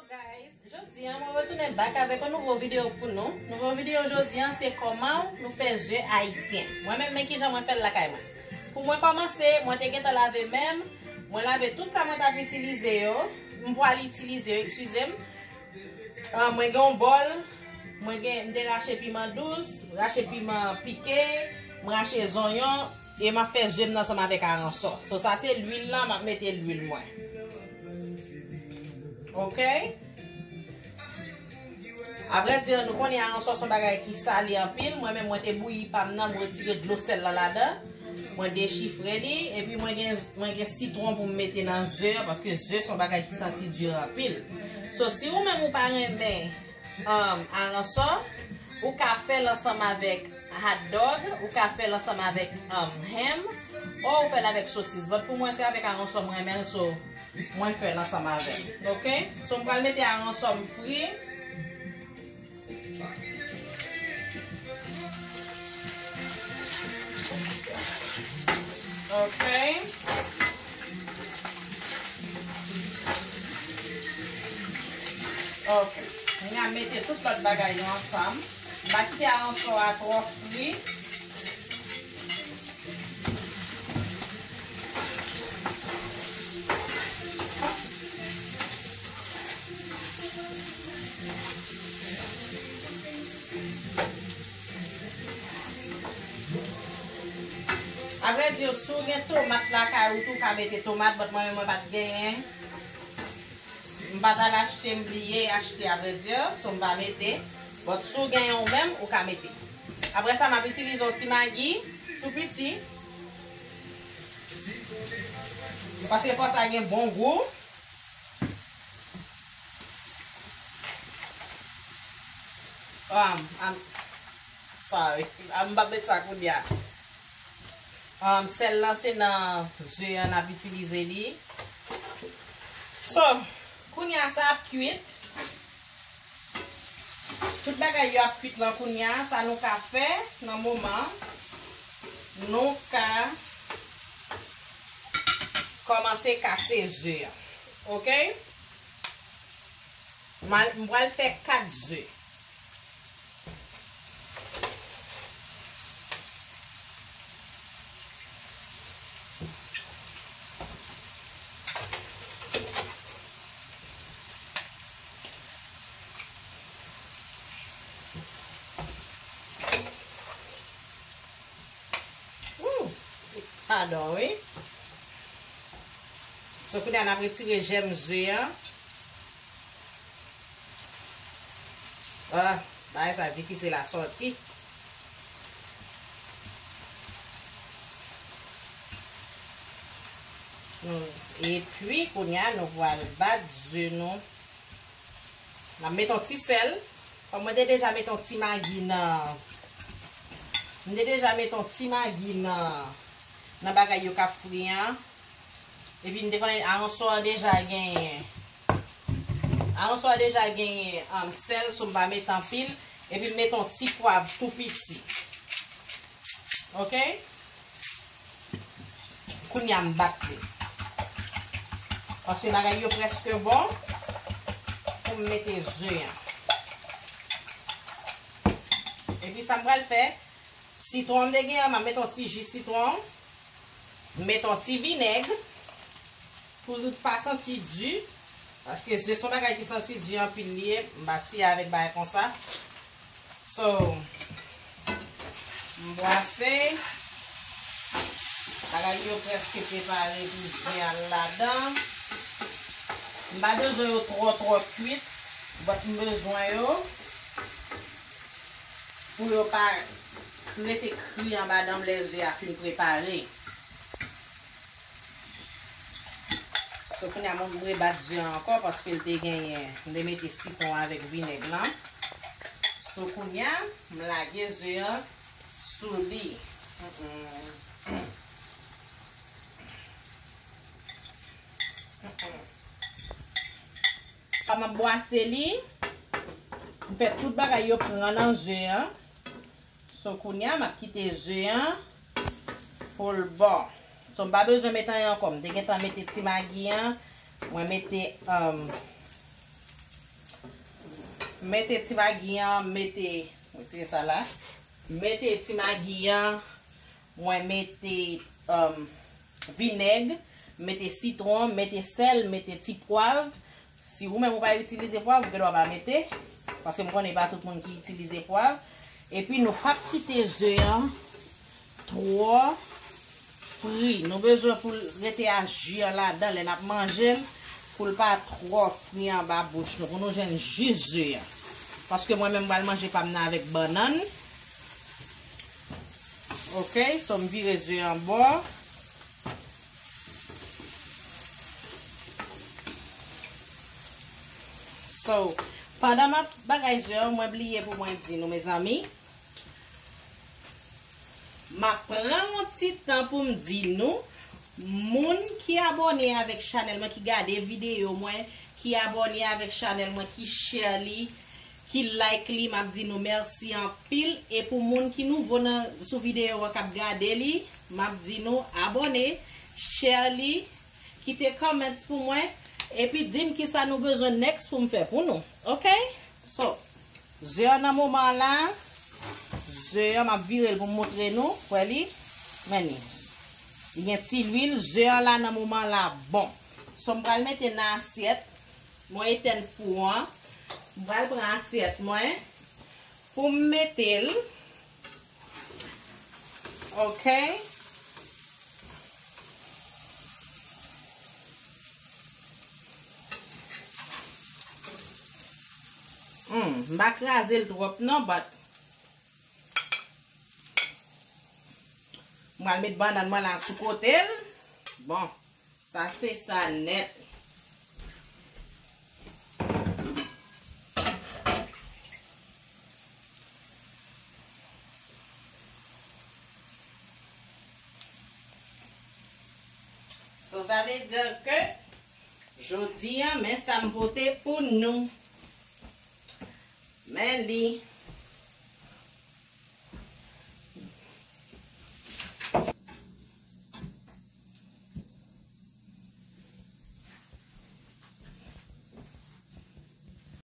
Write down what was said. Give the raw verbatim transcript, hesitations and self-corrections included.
Guys, jodi a mwen retounen back avèk yon nouvo videyo pou nou. Nouvo videyo jodi a se kòman nou fè ze ayisyen. Mwen menm, men kijan mwen fè l lakay mwen. Pou mwen kòmanse, mwen te gentan lave men m. Mwen lave tout sa mwen t ap itilize yo. M pral itilize yo, eskize m. Ah, mwen gen yon bòl. Mwen gen, m te rache piman dous, rache piman pike, m rache zonyon, e m ap fè ze m nan ansanm avèk aransò. So, sa se lwil lan, m ap mete lwil mwen. Ok? Avrèdi, nou konnen aransò se yon bagay ki sale anpil. Mwen menm, mwen te bouyi pa m nan, mwen retire dlo sèl lan ladan. Mwen dechifre li, epi mwen gen, mwen gen sitwon pou m mete nan ze an, paske ze se yon bagay ki santi di anpil. So, si ou menm ou pa renmen, um, aransò, ou ka fè l ansanm avèk hot dog, ou ka fè l ansanm avèk, um, ham, ou ou fè l avèk sosis. But pou mwen, se avèk aransò mwen renmen l, so, mwen fè l ansanm avè l. Ok? So, m pral mete aransò m fri. Ok. Ok. Kounye a mete tout lòt bagay yo ansanm. M pa kite aransò a twò fri. Avrèdi, si w gen tomat lakay ou tou, w ka mete tomat, but mwen menm, mwen pa t genyen. M pa t al achte, m bliye achte, avrèdi, so m pa mete. But si w genyen ou menm, ou ka mete. Apre sa, m ap itilize yon ti magi, tou piti. Paske fò sa gen bon gou. Um, I'm sorry. M p ap met sa kounye a. Um, sèl lan se nan ze an n ap itilize li. So, kounye a sa ap kwit. Tout bagay yo ap kwit lan kounye a. Sa nou ka fè nan moman, nou ka kòmanse kase ze an. Ok? M al, m pral fè kat ze. Ooh, padon, wi. So, kounye a n ap retire jèm ze an. Ah, bagay sa difisil a sòti. Nou, epi, kounye a, nou pral bat ze nou. N ap met yon ti sèl. Kòm mwen te deja met yon ti magi nan, mwen te deja met yon ti magi nan, nan bagay yo k ap fri an. Epi m te konnen aransò a deja genyen, aransò a deja genyen, um, sèl, so m pa met anpil. Epi m met yon ti pwav tou piti. Ok? Kounye a m bat li. Paske bagay yo prèske bon pou m mete ze an. Epi sa m pral fè, sitwon m te gen an, m ap met yon ti ji sitwon. M met yon ti vinèg. Pou l pa santi di. Paske ze se yon bagay ki santi di anpil li ye. M pa siye avèk bagay konsa. So, m bwase. Bagay yo prèske prepare pou ze al ladan. M pa bezwen yo twò, twò kwit. But m bezwen yo pou yo pa rete kri anba dan m lè ze a fin prepare. So, kounye a, mwen rebat ze an ankò paske l te genyen, m te mete sitwon avèk vinèg lan. So, kounye a, m lage ze an sou li. Mm-mm. Mm-mm. M ap bwase li. M fè tout bagay yo pran nan ze an. So, kounye a, m ap kite ze an pou l bon. So, m pa bezwen met anyen ankò. M te gentan mete ti magi an. Mwen mete, um, Mete ti magi an, mete, retire sa la. Mete ti magi an, mwen mete, um, vinèg, mete sitwon, mete sèl, mete ti pwav. Si ou menm ou pa itilize pwav, ou gen dwa pa mete, paske m konnen pa tout moun ki itilize pwav. Epi nou p ap kite ze an twò fri. Nou bezwen pou l rete a ji an ladan lè n ap manje l, pou l pa twò fri anba bouch nou, pou nou jwenn jis ze an. Paske mwen menm m pral manje pa m nan avèk bannann. Ok, so m vire ze an bò. So, pandan m ap bagay ze an, mwen bliye pou mwen di nou, mezanmi. M ap pran yon ti tan pou m di nou, moun ki abòne avèk chanèl mwen, ki gade videyo mwen, ki abòne avèk chanèl mwen, ki share li, ki like li, m ap di nou mèsi anpil. E pou moun ki nouvo nan, sou videyo an, k ap gade li, m ap di nou abòne, share li, kite comments pou mwen, epi di m kisa nou bezwen next pou m fè pou nou. Ok? So, ze an nan moman an la, ze an m ap vire l pou m montre nou, wè li, men li. Li gen ti lwil, ze an la nan moman an la bon. So, m pral mete nan asyèt, mwen etèn fou an. M pral pran asyèt mwen pou m mete l. Ok. Hmm, m pa kraze l twòp non, but m pral met bannann mwen la sou kote l. Bon, sa se sa nèt. So, sa vle di ke jodi a, men sa m pote pou nou. Men li.